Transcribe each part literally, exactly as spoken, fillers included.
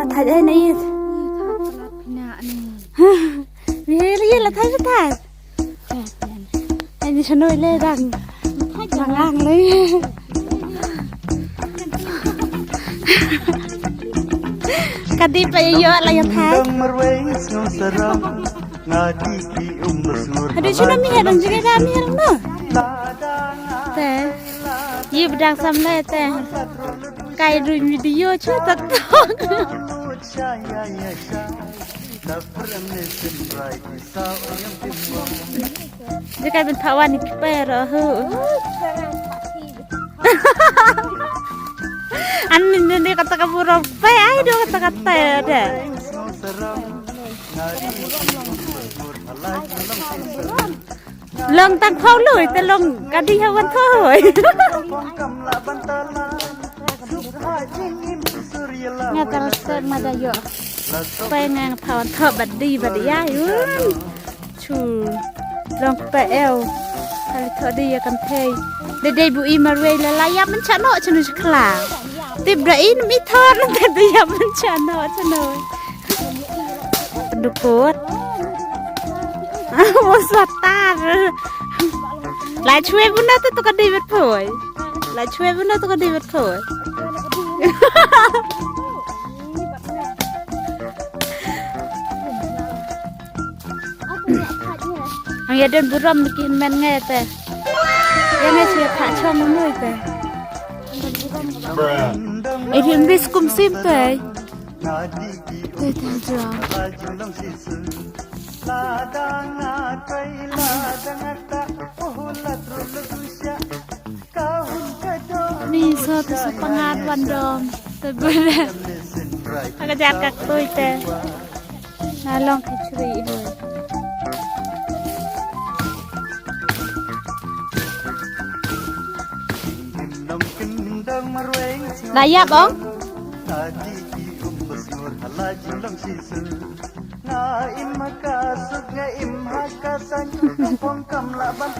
Thait ai na ïit. Ni la thait ba thait. Ai ni shnoi le dang. Dang ang le. Ka dei ba ïoh la ïa thait. Haduh shu na mi ha dang jingïada mi ha dang no. Te. Yi ba dang sam le te. Kai ruh video chu ta tong. Jaka bin phawan ni kper hu. An ni ni kata ka burong pe ai do kata kata de. Long tang khau lui te long ka dei ha wan thoi. Nga ka rasa ma da yo. Pai nga nga phawan tho bad di bad ya yun. Chu long pa eu. Kali tho di ya kan thei. De dei bu i marwei la la ya man cha no chanu chkla. Tip da in mi thor lang te di ya man cha no chanu. Pendukut. Mo satar. Lai chwe buna tu tu ka di bet phoi. Lai chwe buna tu ka di bet phoi. Ang ya den buram ni kin men ngai te. Ya ngai chwe pha chong noi te. Ai hin bis kum sim te. Te te jra. Ni so te so pangat wan dom. Te bule. Aga jar kak tui te. Na long khichri hoi. Na yap ong?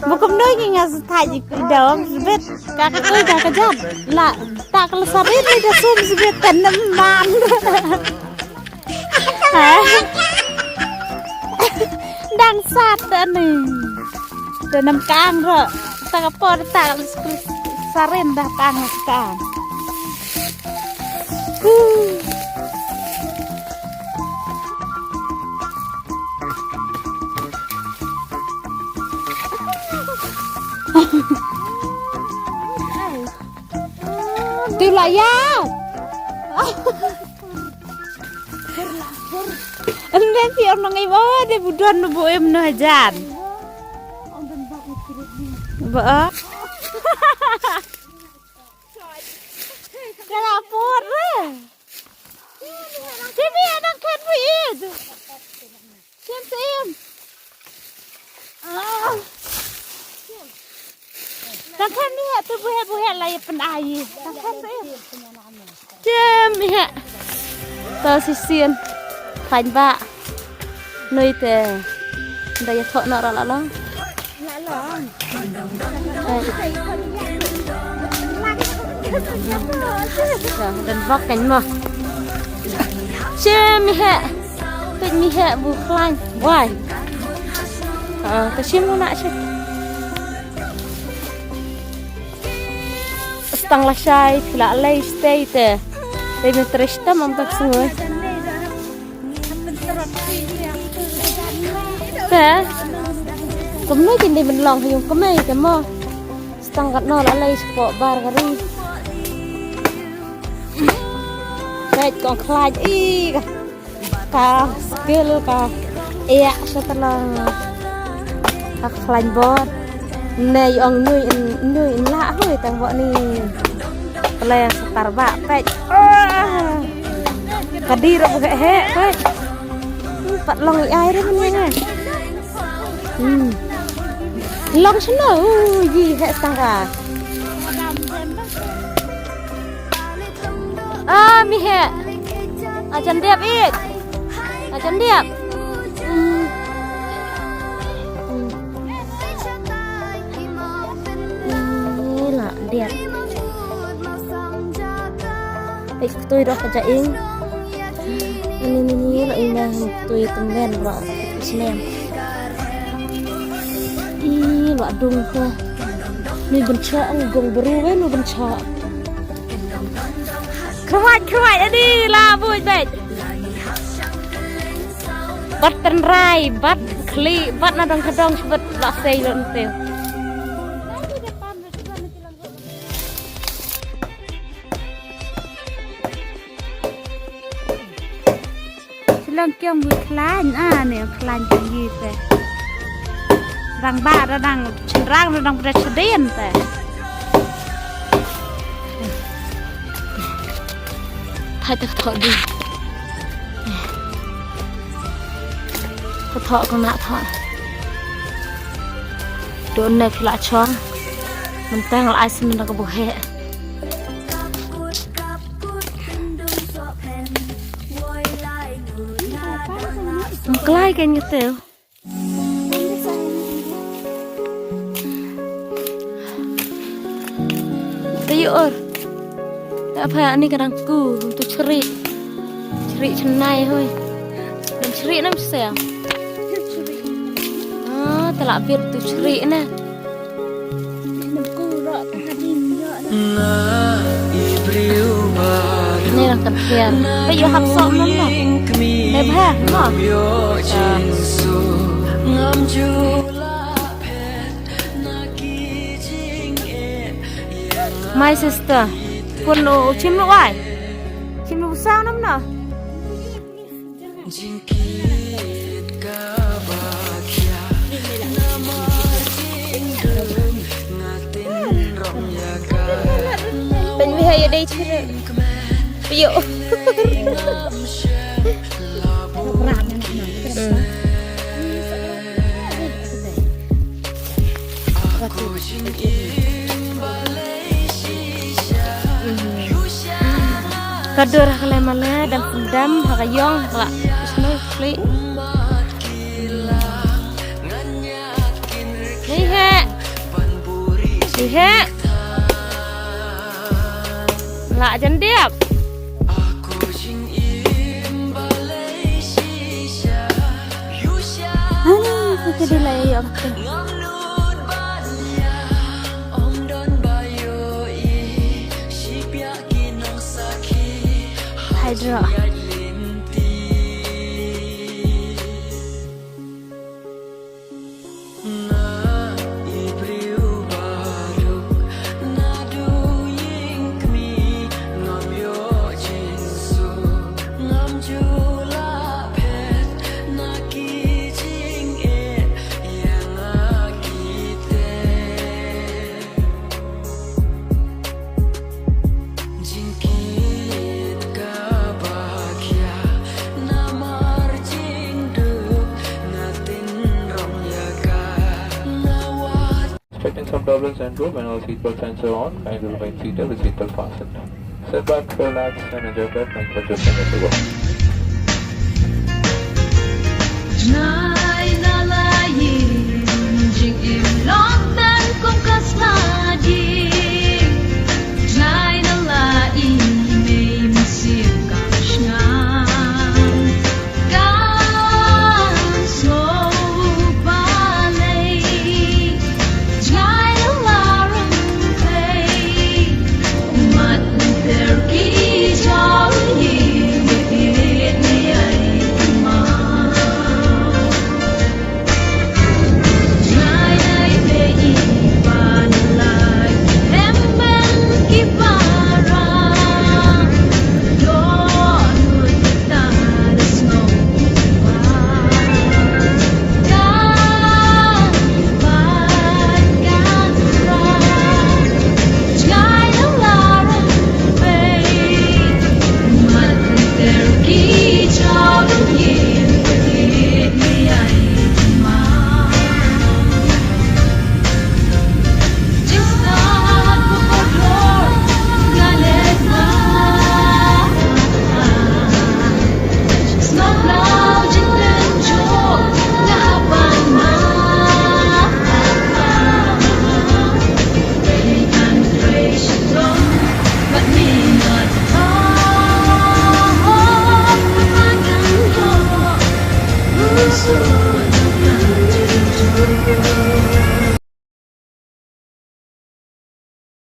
Bukum noi ki nga sa thai ji ki dawang sibit. Ka ka koi ka ka jat. La ta ka la sarit ni da sum sibit tan nam man. Dang sat ta ni. Da nam kang ro. Ta ka por ta ka sarin da kang kang. Tu la ya. Em den ti om nang iwa de budon bu em no hajan. Ba. Kala por re. Simi anang khat bu id. Sim sim. Ah. Tang khat ni ha tu buhe buhe la ya pen ai. Tang khat sim. Sim ha. To si sin. Khan ba. Noi te. Da ya thok na ra la long. Don bok kan mo. Che mi he. Pek mi he bu khlain. Wai. Ah, ta shim na che. Stang la shai, phi la lei stay te. Te mi tre stam am tak sngoi. Te. Kumno kin dei ban long ha yung kmei te mo. Stang kat no la lei spot bar kari. Peit kong khlaiñ i ka, ka skill ka. Ïa sha ta long. Ka khlaiñ bor. Nei ong nui in, nui in la hui tang bo ni. Pleng sa tar ba peit. Ah. Ka di ro bu he he peit. Hmm, pat long i ai re mane. Hmm. Long shano, ui, yi he stang ka. Ah, mi he. Ajan dep it. Ajan dep. Hmm. Hmm. Ni la dep. Peit ktui doh ka jaing. Ani ni ni la ina tu ya temen ba snem. I la dung ko. Ni bencha ang gong beru kan ni bencha. Kruat kruat ani la buat bet. Bat tenrai bat kli bat na dong kedong sebet la sei lo nte. Silang kiong bu klan ah ni klan tinggi te. Rang ba radang cenderang radang pada sedin te. Thai tak thok di. Ka thok ka nak thok. Don ne phi la chong. Mentang la ai semen ka bu heh. Mengklai kan gitu. Tayo or. Apa ni kadang ku tu cheri. Cheri chenai hoi. Dan cheri nam saya. Ah, telak bir tu cheri na. Ni lang kan hian. Ba yu hap sok nam na. Dei bha, mo. My sister. Kun u chim lu ai. Chim lu sang nam na. Tang wi ha ïa dei chira. Ïo. Ka dur ha ka lei male dang sendam ha ka ïong ha ka la. Snow flake. Ni he. Ni he. La jan diap. Ani, kita di lai ïong. Hydro. Expecting some turbulence en route. When all seatbelt signs are on, kindly remain seated with seatbelt fastened. Sit back, relax, and enjoy flight. Thank you for choosing IndiGo.